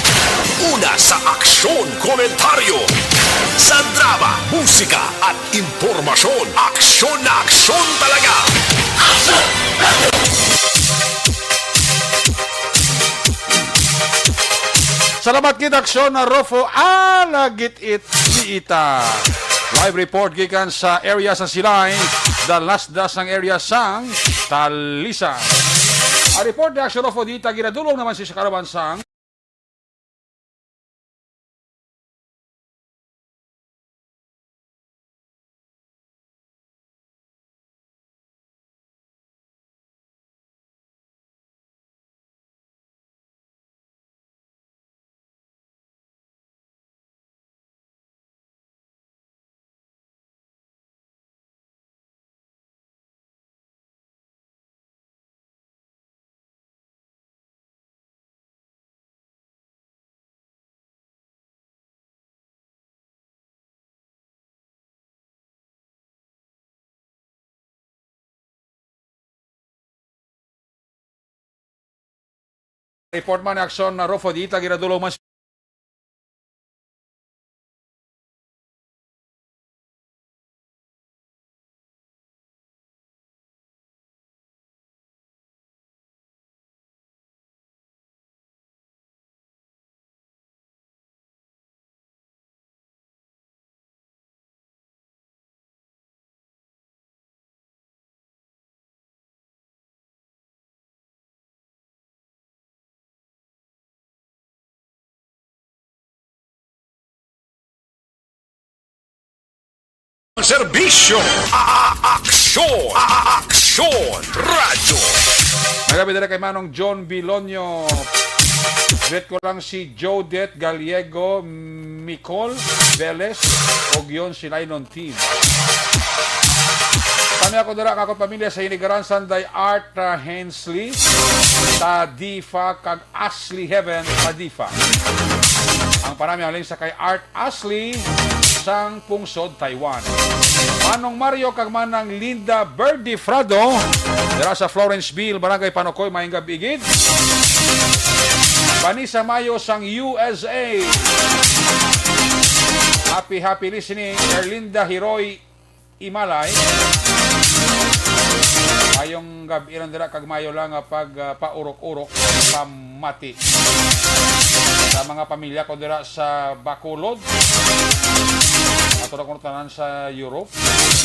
Una sa aksyon komentaryo. Sa drama, musika at impormasyon, aksyon na aksyon talaga. Salamat gid, Aksyon na Rofo. Ala git-it ni ita. Live report gikan sa area sa Silay, the last das ang area sang Talisay. Ang report ni Aksyon Rofo dita ginadulong naman si Sakarawan sang Report man ni Aksyon na Rofo, di ta ginadulong man. Serbisyo, a-, a-, aksyon, a-, a-, aksyon, radyo. Magabi dala kay Manong John Bilonio. Greet ko lang si Jodet Gallego, Micol Velez, og yon si Linon Team. Kami ako dira, nga akong pamilya sa Hinigaran, Sanday Art, ah, Hensley, Tadifa, kag Ashley Heaven Tadifa. Ang panami halin sa kay Art Ashley sang Pungsod, Taiwan. Manong Mario kag Manang Linda Birdie Frado, dira sa Florenceville, Barangay Panocoy, maayong gab-i gid. Vanessa Mayo sang U S A. Happy, happy listening, Erlinda Hiroy Imalay. Maayong gab-i lang dira kag maayo lang nga pag, ah, paurok-urok, pamati sa mga pamilya ko dira sa Bacolod. Ato ra kuno tanan sa Europe,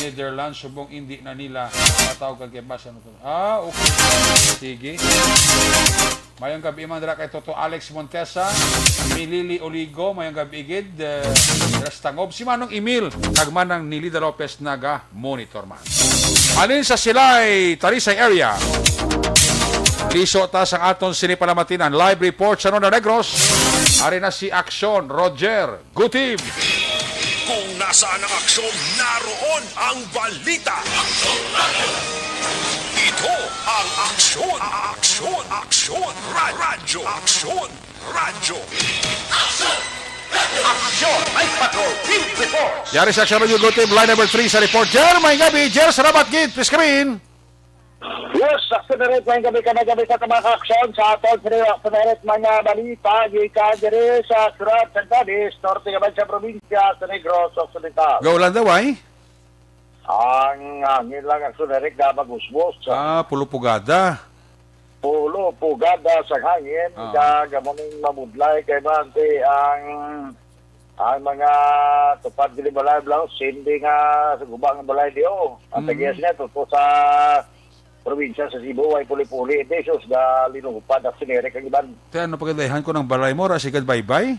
Netherlands, subong indi na nila matawag kag kay basa na to. Ah, okay. Sige. Mayong gabi man dira kay Toto Alex Montesa, Milili Oligo, mayong gabi gid, eh, dira sa Tangob. Si Manong Emil, kag Manang Nilida Lopez naga monitor man. Alin sa Silay, Talisay area. Liso ta sang aton sini palamatinan. Live report sa Nueva Negros. Ari na si Aksyon Roger Gutib. Kung nasaan ang aksyon, naroon ang balita. Ito ang Aksyon, Aksyon, Aksyon, Ra-, Radyo, Aksyon, Radyo. Aksyon! Night Patrol Field Report! Yari sa Aksyon Radyo Gutib, line number three sa report. Jer, may gabi. Jer, salamat gid. Please come in. Yes, Aksyon Direct, may gabi ka na gabi sa mga kaaksyon sa aton sa Aksyon Direct, mga balita, gikan diri sa Surat, Santa Cruz, norte naman sa probinsya sa Negros Occidental. Gaulan daw, ay? Ang hangin lang, Aksyon Direct, na magusbos. Ah, pulo pugada. Pulo pugada sa hangin, Ah. kag amo ning mabudlay kay bante ang, ang mga tupad dili balay, bla, sindi nga sa guba nga balay di, oh. Ang Mm. tagias niya, tuto sa probinsya sa Cebu, way puli-puli, di, sus, ga linupad, Aksyon Direct, ang iban. Te, ano pagkadayhan ko ng balay mo, ra sigad baybay?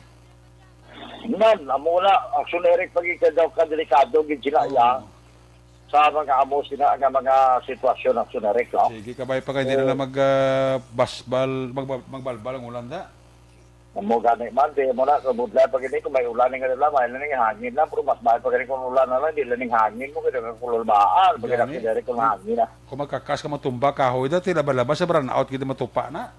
Nan, amo na, Aksyon Direct, pagkikadaw ka, delikado, gid sila, Oo. ya. Sa mga amo sina nga mga sitwasyon, Aksyon Direct, no? Sige, kabay pa kayo, hindi na Oo. lang mag, ah, basbal, mag, magbalbal ang ulan, da? Amo gani man, di mo na, kabudlay pa gini, kung may ulan nga nila, may lang hangin lang, pero mas mahal pa gani kung ulan na lang, di lang ning hangin mo, kaya kang kululbaan, pag Gani. Aksyon Direct kung hangin na. Kung magkakas ka, matumba kahoy, dati laba-laba sa brownout, gid matupa na.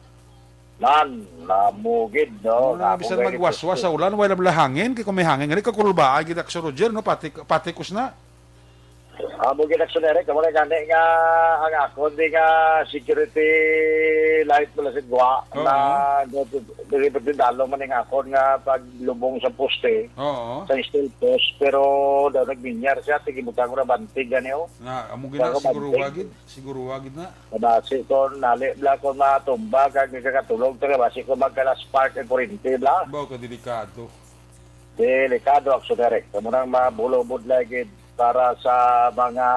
Nan, namugid, no? Muna, Namugid bisan magwaswas sa ulan, wala bala hangin. Kay kung may hangin, gani kakulbaan gid, Aksyon Roger, no? Pati, patikos na. Amo gid, Aksyon Direct, amo na gani nga ang akon di nga security light pala sa gwa Oo. na nagpatindalo man ang akon nga paglubong sa poste, Oo. sa steel post, pero daw nagminyar siya, tigibutang ko na bantig gani, oh. Na, amo gid na, Pero siguro bantig. Wagid, siguro wagid na. Basi kon nali bla kon matumba kag nagkakatulog ta, basi kon magkala-spark ang kurente bla. Baw ka delikado. Delikado, Aksyon Direct. Amo nang mabulobod lagi para sa mga,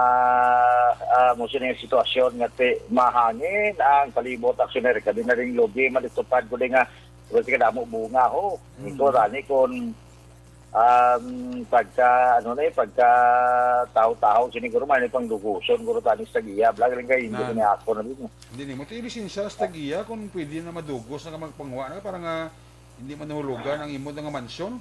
ah, mo sining sitwasyon nga ti mahangin ang palibot, Aksyon Direct. Kami na rin lugi, malitupad ko din nga, wala ka damo bunga, ho. Mm. Ito, rani, kung, um, pagka, ano na eh, pagka taho-taho, siniguro man, eh, pang duguson, guro, tani sa giya, bla, galing kayo, hindi Na. ko niya ako na rin. Hindi nimo ti lisensya sa tagiya kung pwede na madugos na ka magpangwa na para nga hindi man nahulugan ang imo nga mansyon.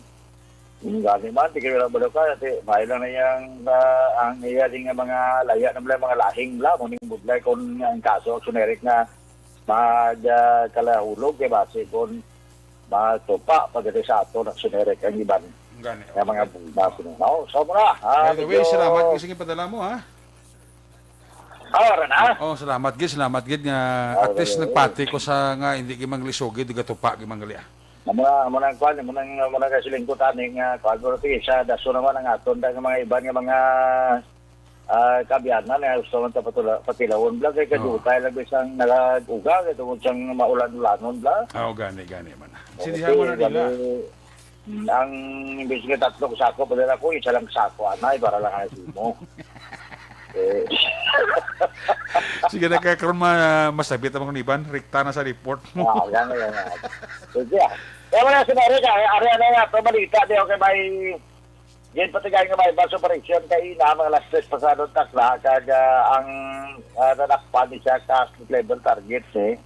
Ang gani man, tigil lang balo ka, ati, may lang na yang, ah, ang iya din nga mga laya na mga, mga lahing bla, mo ning budlay kung ang kaso, Aksyon Direct, nga mag, ah, kalahulog, kay base kung matupa, pagdating sa ato, Aksyon Direct, ang iban Ang gani. nga mga bunga, no? So, muna, ah, By the way, medyo salamat kung sige padala mo, ha? Ah, wala na. Oh, salamat gid, salamat gid nga Ah, at least wala. nagpati ko sa nga hindi gid manglisugid, di gatupa gid manggali, ah. Amo na, amo na ang kwan, amo na, amo na kasi lingkod ani nga kwan, pero sige, sa daso naman ang aton da nga mga iban nga mga, ah, kaabyanan nga gusto man ta patula-, patilawon bla, kay Oo. kadugay lang bisang nag-uga, kay tungod sang maulan-ulanon bla. Ah, oh, gani, gani man. Sindihan mo na Okay, nila. bali, Mm, ang imbis nga tatlo ka sako, padala ko, isa lang sako, anay, para lang ang mo. Eh. Sige na, kaya karon ma-, masabit ang mga iban, rikta na sa report mo. Ah, yan, yan, yan. Sige, ah. Kaya wala si Mary, kaya ari na nga, ito balita, di, okay, may, yan pati kayo nga may bus operation kay na, mga alas tres pasado takla, kag, ah, ang, ah, nadakpan ni siya ka level target, eh.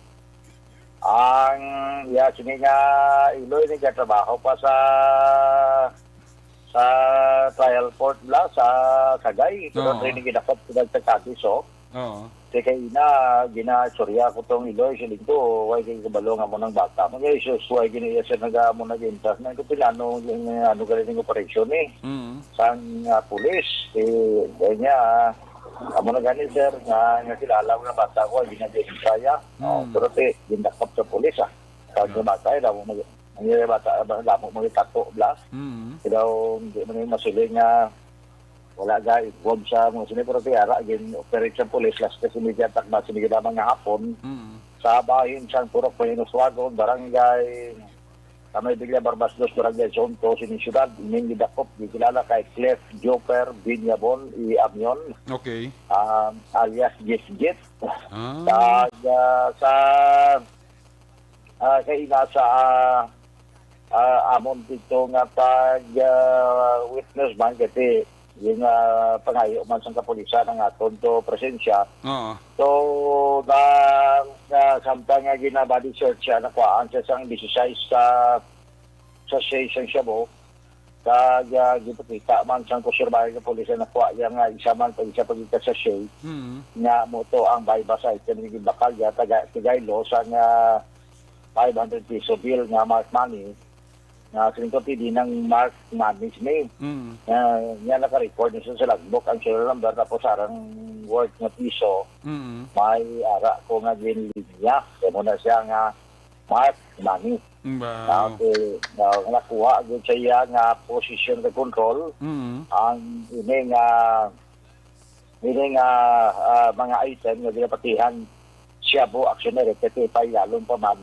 Ang, ya, sini nga, Iloy, nagatrabaho pa sa, sa trial court bla, sa Sagay. Pero Oo. training ginakot ko sa Cadiz, oh. Oo. Kay kay ina, ginaistorya ko tong Iloy, siling ko, "Why kay kabalo nga mo nang bata?" Mga isus, why gini iya siya naga-, mo nag-intas? Na ko, "Pinano, yung, ano, galing ng operasyon, eh?" Mm. Sang, ah, pulis, eh, kaya niya, ah, "Amo na gani, sir, nga, nga kilala mo na bata ko, ay ginag-intas ya." Oh, Mm. pero ti, gindakop sa pulis, ah. Kag Yeah. nga bata, eh, damo mag-, ang iya bata, damo mag-tato, bla. Mm. Kaya daw, hindi man yung masiling nga, wala ga involved sa mga sini, pero ti ara, gin-operate sa pulis, last kasi media attack na sini, gid mga hapon, Mm. sa bahin sang Purok Pahinos Wagon, barangay Tanay Villa Barbas Dos, Barangay Sonto, sini siyudad, ining gidakop, gikilala kay Clef Joper Viñabon y Amion, Okay. ah, alias Gitgit. Ah. Kag, ah, sa, ah, kay ina sa, ah, ah, amon dito nga pag, ah, witness man, kasi yung, ah, pangayo man sa kapulisan ang aton to presensya. Oo. So, na, na samtang nga ginabody search siya, nakuhaan siya sang disisais sa, sa sachet sang shabu. Kag, ah, gipakita man sang kusurbay nga pulis na nakuha iya nga isa man pag isa pag isa sachet Mm. nga mo to ang buy bust item ni gibakal ya taga Tigaylo sa nga five hundred peso bill nga marked money. Nga siling ko, pwede nang marked money sini. Mm. Nga, nga naka-record na siya sa logbook ang serial number, tapos arang worth nga piso, Mm. may ara ko nga ginlinya. Kaya mo na siya nga marked money. Wow. Okay, na, nakuha gud sa iya nga possession of control Mm. ang ini nga, ini nga, ah, mga item nga ginapatihan siya po, action na rin, kasi pailalom pa man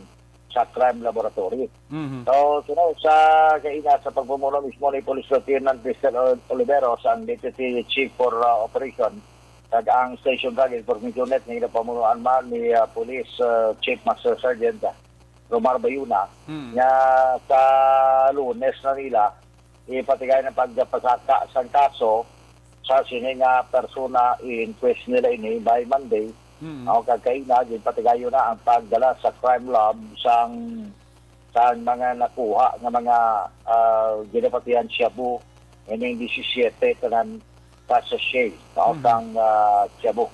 sa crime laboratory. Mhm. So, sino sa kaina sa pagpamuno mismo ni Police Lieutenant Mister Ol-, Oliveros, ang Deputy Chief for, ah, Operation, kag ang Station Drug Enforcement Unit nga ginapamunuan man ni, ah, Police, ah, Chief Master Sergeant, ah, Romar Bayuna, Mm. nga sa Lunes na nila ipatigay ang pagpasaka sang kaso sa sini nga persona. I-inquest nila ini by Monday. Mm. Ang kagkaina, ginpatigayon na ang pagdala sa crime lab sang, sang mga nakuha nga mga, ah, ginapatihan shabu, ining disisiete tanan ka sachet, no, Mhm. sang, ah, shabu.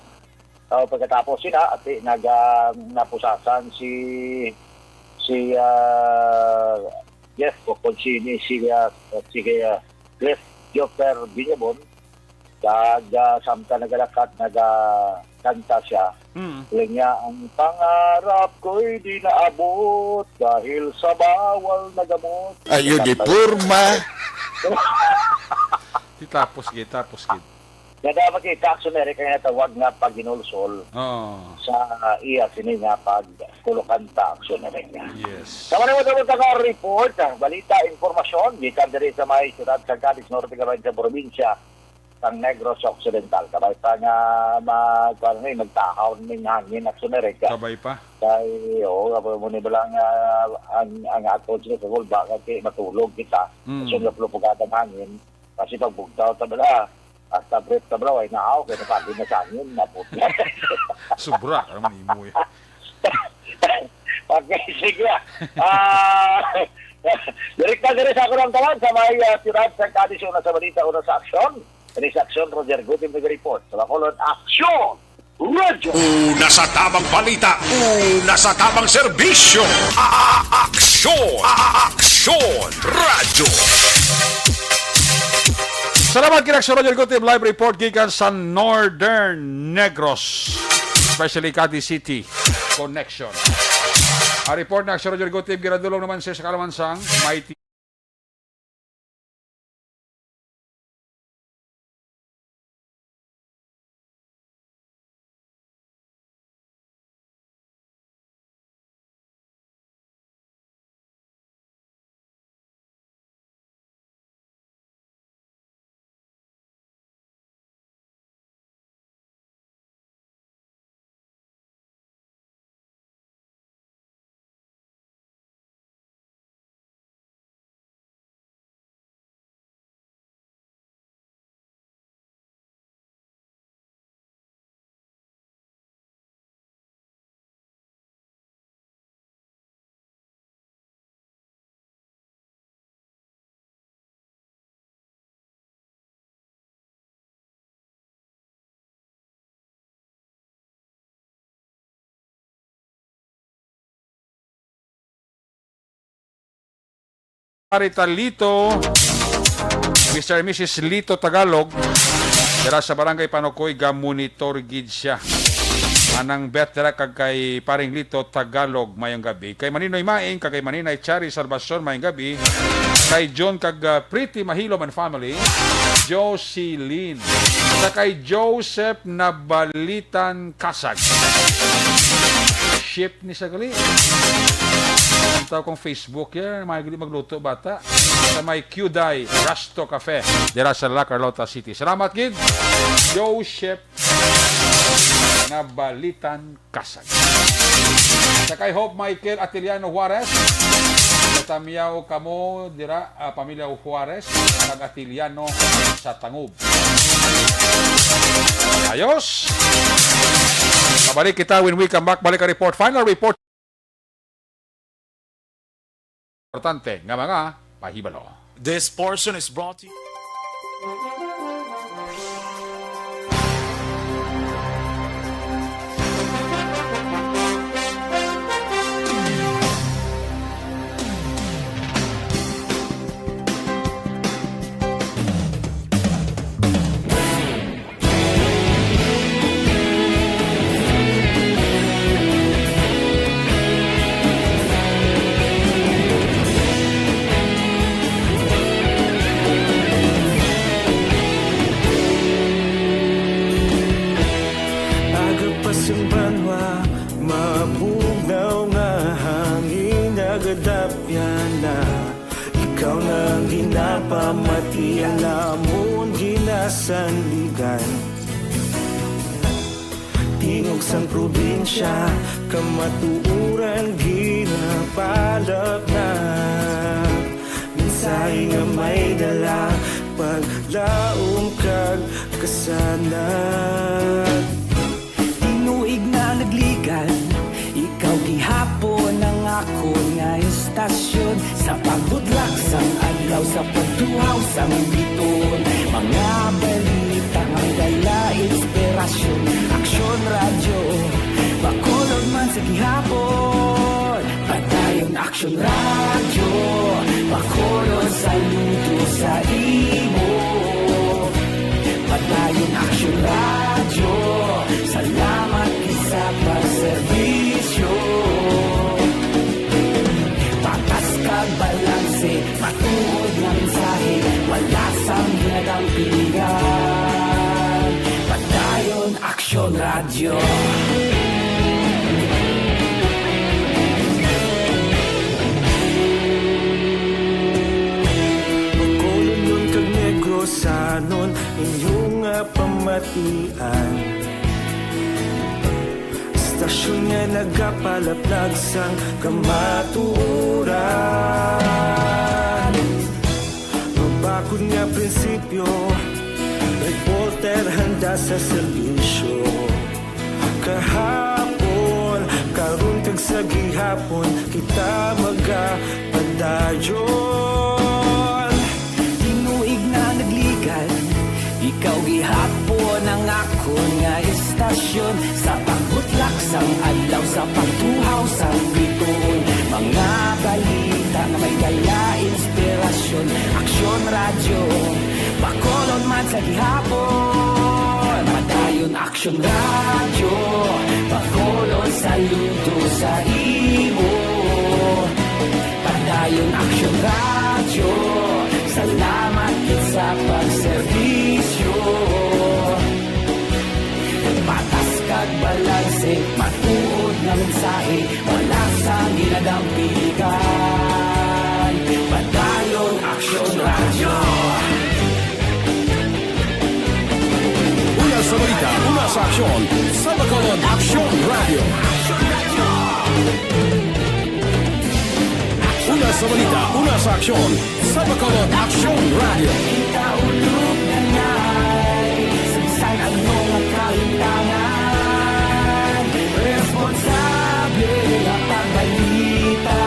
So, pagkatapos sila, ati, naga-, napusasan si, si, ah, Jeff, o kung sini si, ah, si, ah, Cliff Joffer Viñabon, kag, ah, samtang nagalakat, nagakanta siya. Mm. Siling niya, "Ang pangarap ko'y di naabot dahil sa bawal na gamot." Ayo, di Kanta porma. Di tapos gid, tapos gid. Nga dapat kay Taxon Eric ang natawag nga paghinulsol Oo. sa iya sini nga pagkulukanta, Taxon Eric. Yes. Sa mga nagabot nga report, ah, balita, impormasyon, gikan diri sa may siyudad sa Cadiz Norte, kabay sa probinsya sang Negros Occidental. Kabay pa nga mag-, kuwan ni, magtahaw ning hangin, Taxon Eric. Kabay pa. Kay, oo, kabay mo ni bala nga ang, ang ato sa Sugol, baka kay matulog kita. Mm. Kasi nga pulupugad ang hangin. Kasi pag bugtaw ta bala, hasta brief ta bala, ay naaw, kaya nasabi na sa hangin, nabot. Sobra, ano man imo eh. Okay, sige. Ah, direkta diri sa akong tanan, sa may, ah, siyudad sa Cadiz, una sa balita, una sa aksyon. Ini sa aksyon, Roger Gutim nag-report. Sa Bacolod, aksyon! Radyo! Una sa tamang balita, una sa tamang serbisyo. A-, a-, aksyon! A-, a-, aksyon! Radyo! Salamat, Kinaksyon Roger Gutim. Live report gikan sa Northern Negros, especially Cadiz City connection. Ang report na Aksyon Roger Gutim, ginadulong naman sa, sa Kalamansang, may Marita Lito, Mister and Missus Lito Tagalog, dira sa Barangay Panukoy, ga-monitor gid siya. Manang Beth dira kag kay Paring Lito Tagalog, mayong gabi. Kay Maninoy Maing, kag kay Maninay Chari Salvacion, mayong gabi. Kay John kag, ah, Pretty Mahilom and family, Jocelyn. Sa kay Joseph Nabalitan Kasag. Ship ni sa gali. Ang tao kong Facebook yan, may gali magluto bata. Sa may Kyuday Rasto Cafe, dira sa La Carlota City. Salamat gid, Joseph Nabalitan Kasag. Sa kay Hope Michael Atiliano Juarez, natamyaw kamo dira, ah, pamilya Juarez, kag Atiliano sa Tangub. Ayos. Mabalik kita when we come back. Balik ang report. Final report. Importante nga mga pahibalo. This portion is brought to you. Pamatian namon ginasandigan, tingog sang probinsya, kamatuoran ginapalapnag. Mensahe nga may dala, paglaom kag kasanag. Tinuig na nagligan, ikaw gihapon ang akon nga istasyon. Sa pagbutlak sang adlaw, sa pagtuhaw sang biton, mga balita nga may dala inspirasyon. Aksyon Radyo, Bacolod man sa gihapon. Padayon Aksyon Radyo, Bacolod, saludo sa imo. Padayon Aksyon Radyo, salamat gid sa pagserbisyo. Patas kag balanse, matuod nga mensahe, wala sang ginadampigan. Padayon Aksyon Radyo. Bacolodnon kag Negrosanon, inyo nga pamatian. Istasyon nga nagapalaplag sang kamatuoran. Mabakod nga prinsipyo, reporter handa sa serbisyo. Kahapon, karon kag sa gihapon, kita magapadayon. Tinuig na nagligan, ikaw gihapon ang akon nga istasyon. Sa pagbutlak sang adlaw, sa pagtuhaw sang biton, mga balita nga may dala inspirasyon. Aksyon Radyo, Bacolod man sa gihapon. Padayon Aksyon Radyo, Bacolod, saludo sa imo. Padayon Aksyon Radyo, salamat gid sa pagserbisyo. Patas kag balanse, matuod nga mensahe, wala sang ginadampigan. Padayon Aksyon Radyo. Una sa balita, una sa aksyon, sa Bacolod Aksyon Radyo. Una sa balita, una sa aksyon, sa Bacolod Aksyon Radyo. Kita ulog na nay, sa bisan ano nga kahitangan, responsable nga pagbalita.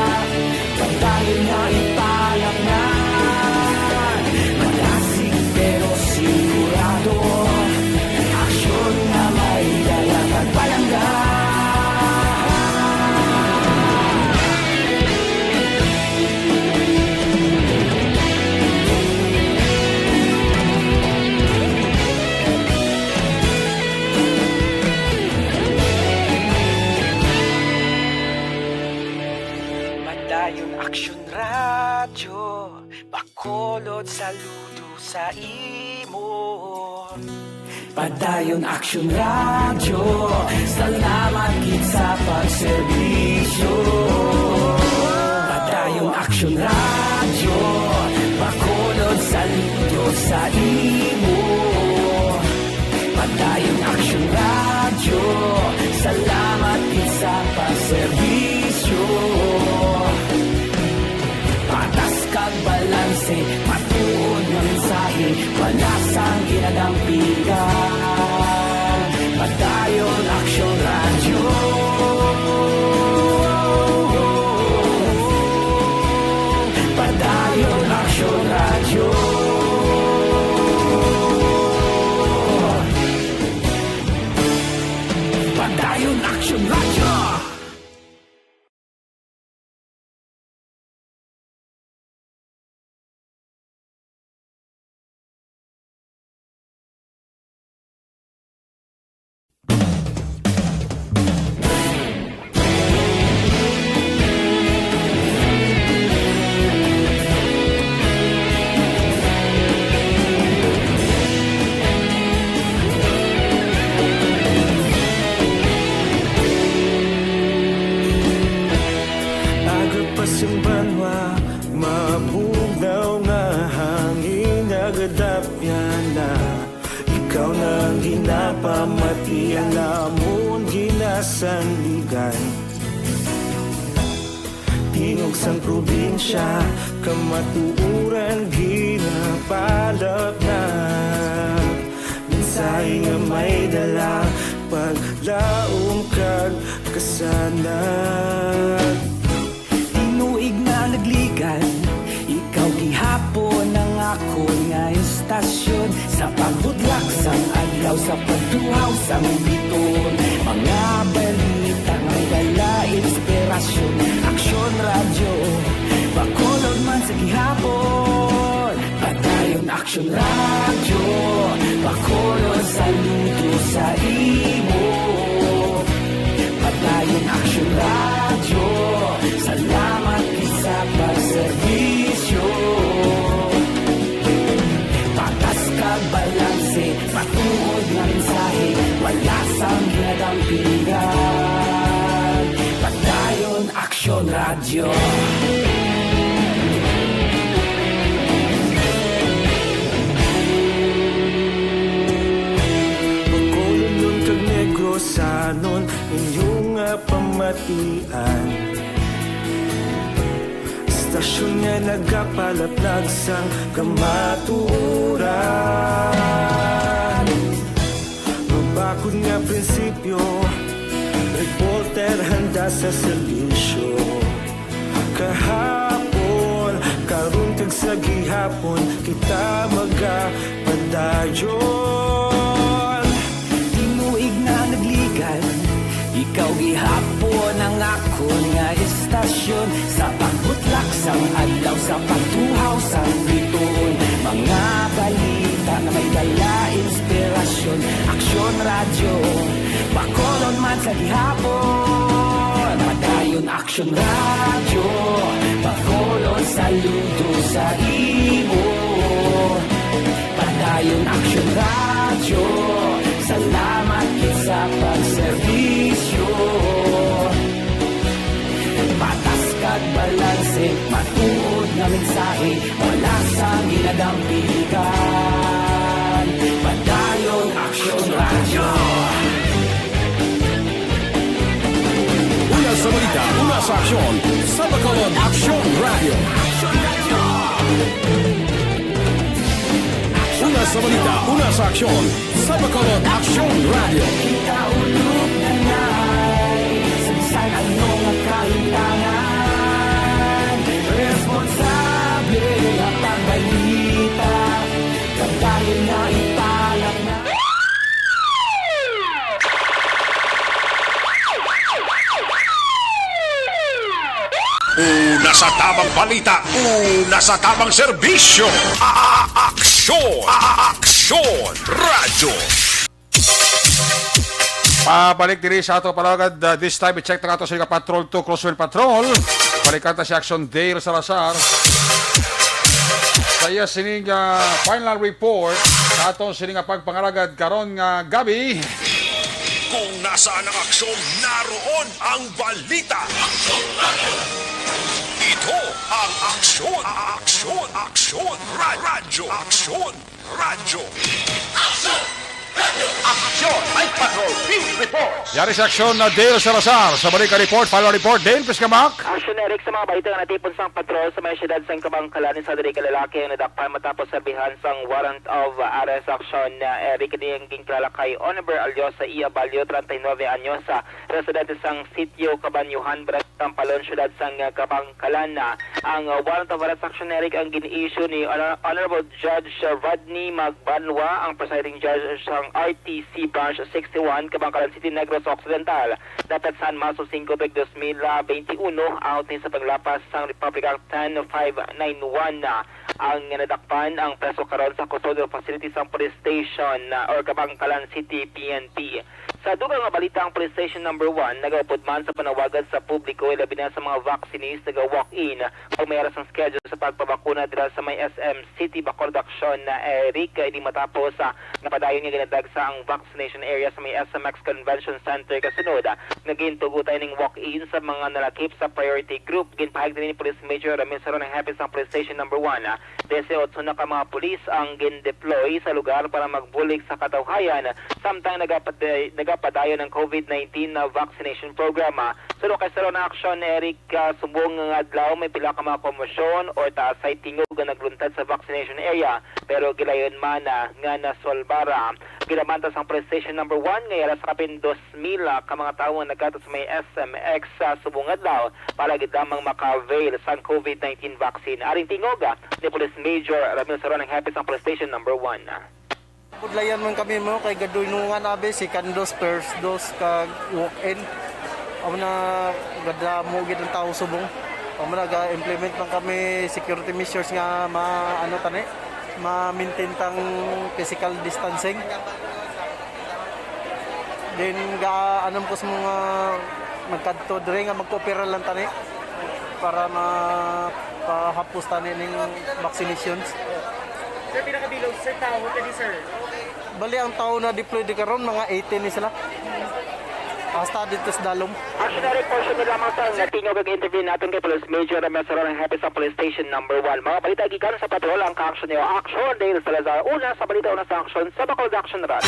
Padayon nga ipalapngan, malasig pero sigurado, aksyon nga may dala kag palangga. Padayon Aksyon Radyo, Bacolod, saludo sa imo. Padayon Aksyon Radyo, salamat gid sa pagserbisyo. Padayon Aksyon Radyo, Bacolod, saludo sa imo. Padayon Aksyon Radyo, salamat gid sa pagserbisyo. Patas kag balanse, matuod nga mensahe, wala sang ginadampigan. Padayon Aksyon Radyo. Padayon Aksyon Radyo. Padayon Aksyon Radyo. Napamati ang amon ginasandigan. Tingog sang probinsya, kamatuoran ginapalapnag. Mensahe nga may dala, paglaom kag kasanag. Tinuig na nagligan, ikaw gihapon ang akon nga istasyon. Sa pagbutlak sang adlaw, sa pagtuhaw sang biton, mga balita nga may dala inspirasyon. Aksyon Radyo, Bacolod man sa gihapon. Padayon Aksyon Radyo, Bacolod, saludo sa imo. Padayon Aksyon Radyo, salamat gid sa pagserbisyo. Patas kag balanse, matuod nga mensahe, wala sang ginadampigan. Padayon Aksyon Radyo. Bacolodnon kag Negrosanon, inyo nga pamatian. Istasyon nga nagapalaplag sang kamatuoran. Mabakod nga prinsipyo, reporter handa sa serbisyo. Kahapon, karon kag sa gihapon, kita magapadayon. Tinuig na nagligan, ikaw gihapon ang akon nga istasyon. Sa pagbutlak sang adlaw, sa pagtuhaw sang bituon, mga balita nga may dala inspirasyon. Aksyon Radyo, Bacolod man sa gihapon. Padayon Aksyon Radyo, Bacolod, saludo sa imo. Padayon Aksyon Radyo, salamat gid sa pagserbisyo. Patas kag balanse, matuod nga mensahe, wala sang ginadampigan. Padayon Aksyon Radyo. Una sa balita, una sa aksyon, sa Bacolod Aksyon Radyo. Una sa balita, una sa aksyon, sa Bacolod Aksyon Radyo. Kita ulog na nay, sa bisan ano nga kahimtangan, responsable nga pagbalita, kag dahil na ipalang na. Una sa tamang balita, una sa tamang serbisyo. A-, a-, aksyon, a-, a-, aksyon, radyo. Pabalik diri sa ato palagad, uh, this time i-check na nato sa Patrol two, Crosswind Patrol. Balikan ta si Action Dale Salazar. Sa iya sining, uh, final report sa ato sining nga pagpangalagad karon nga gabi. Kung nasaan ang aksyon, naroon ang balita. Ito ang aksyon, aksyon, aksyon, ra-, radyo, aksyon, radyo. Aksyon! Aksyon! May Patrol Field Report! Yari sa aksyon na Dale Salazar. Sa balik ka report, final report. Dale, pis ka, Mac? Aksyon, Eric, sa mga balita nga natipon sang patrol sa may siyudad sang Kabankalan, isa diri ka lalaki ang nadakpan matapos serbihan sang warrant of arrest. Aksyon, uh, Eric, ini ang ginkilala kay Oliver Alyosa Ia Balyo, treinta y nueve anyos, uh, residente sang Sitio Kabanyuhan, Barangay Tampalon, siyudad sang, uh, Kabankalan. Uh, ang, uh, warrant of arrest, Aksyon, Eric, ang gin-issue ni Honor-, Honorable Judge, uh, Rodney Magbanwa, ang presiding judge sang R T C Branch sixty-one, Kabankalan City, Negros Occidental. Dapit sa Marso singko tuig dos mil benti uno, autnis sa paglapas sang Republic Act ten five nine one, ang nadakpan ang preso karon sa custodial facility sang police station, ah, or Kabankalan City P N P. Sa dugang nga balita, ang police station number one nagaupod man sa panawagan sa publiko, ilabi na sa mga vaccinees naga-walk-in, pag may ara sang schedule sa pagpabakuna dira sa may S M City Bacolod. Aksyon na, Eric, ini matapos, ah, nga padayon nga ginadagsa ang vaccination area sa may S M X Convention Center. Kasunod, ah, nga gintugutan ning walk-in sa mga nalakip sa priority group. Ginpahayag ni Police Major Ramil Saron, ang hepe sang Police Station Number One, ah, Disiotso na ka mga pulis ang gin-deploy sa lugar para magbulig sa katawhayan samtang nagapaday-, nagapadayon ang COVID nineteen na vaccination program. Suno kay Saron Action, Eric, ah, subong nga adlaw may pila ka mga komosyon or taasay tingog nga nagluntad sa vaccination area, pero gilayon man, ah, nga nasolbara. Ginamanta sang Police Station Number One nga yara sa kapin dos mil, ah, ka mga tawo nga nagkadto sa may S M X sa subong adlaw para gid lamang maka-avail sang COVID nineteen vaccine. Aring tingog, ah, ni Police Major Ramil Saron, ang hepe sang Police Station Number One. Budlayan man kami mo kay gadunungan abi, second dose, first dose, kag walk-in. Amo na gadamo gid ang tawo subong. Amo na ga-implement man kami security measures nga ma-, ano tani, ma-maintain tang physical distancing. Then ga-, ano ko sa mga magkadto diri nga magkoopera lang tani para ma-, pahapos tani ning vaccinations. Sir, pinakabilog, sir, tawo ka di, sir? Bali, ang tawo na deploy di karon, mga eighty ni sila. Hasta dito sa Dalom. Action Eric, portion nila mga sir, natingog ang interview natin kay Police Major Ramil Saron, ang hepe sa Police Station Number One. Mga balita gikan sa patrol, ang ka-action niyo, Action Dale Salazar. Una sa balita, una sa action, sa Bacolod Action Run.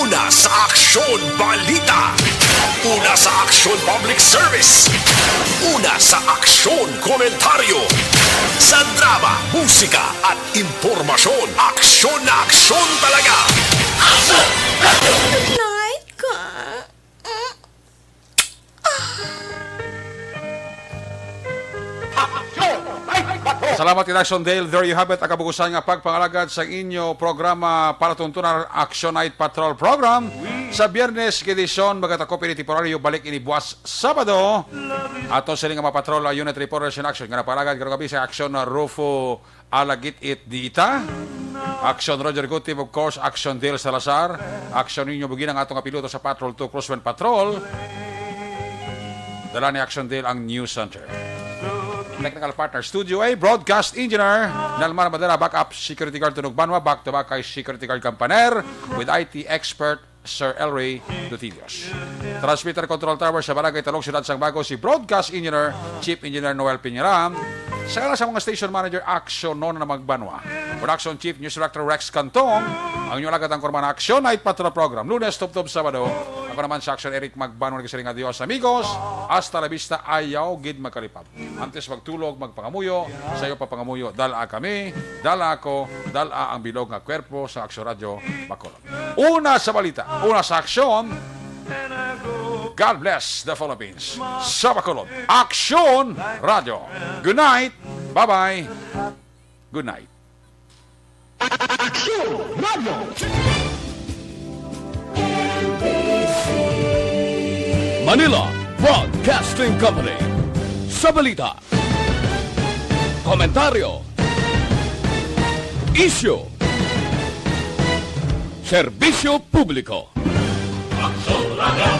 Una sa aksyon, balita. Una sa aksyon, public service. Una sa aksyon, komentaryo. Sa drama, musika, at impormasyon, aksyon na aksyon talaga. Night ka. Salamat, Inaction Dale. There you have it, ang kabugusan nga pagpangalagad sa inyo programa para tuntunan, Action Night Patrol Program. Sa Biyernes nga edisyon, magatakop ini temporaryo, balik ini buwas Sabado. Ato sini nga mga patrol, uh, unit reporters in action nga napalagad karong gabi sa Action, uh, Rufo Alagit-it Diita, Action Roger Gutim, of course, Action Dale Salazar, Action Niño Bugina, ang ato nga piloto sa Patrol Two Crosswind Patrol. Dala ni Action Dale ang News Center. Technical partner, Studio A, broadcast engineer, Nalmar Madera, backup security guard, Tunog Banwa, back to back kay security guard Campaner, with I T expert, Sir Elray Dutilios. Transmitter Control Tower sa Barangay Talog, Siyudad sang Bago, si Broadcast Engineer, Chief Engineer Noel Piñaram. Sa ngalan sa mga station manager, Action Nona Magbanwa. Production Chief, News Director Rex Cantong. Ang inyong alagad ang kurman, Action Night Patrol Program, Lunes tubtob Sabado. Ako naman sa Action, Eric Magbanwa, nagsiring nga, Dios, amigos, hasta la vista, ayaw gid magkalipay. Antes magtulog, magpangamuyo, sa iyo pa pangamuyo, dala kami, dala ako, dala ang bilog nga kwerpo sa Action Radio Bacolod. Una sa balita, una sa aksyon. God bless the Philippines. Sa Bacolod, Action Radio. Good night. Bye-bye. Good night. Action Radio. Manila Broadcasting Company. Sa balita, komentaryo, isyu, serbisyo publiko. Action Radio.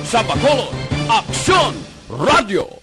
Sa Bacolod, Action Radio.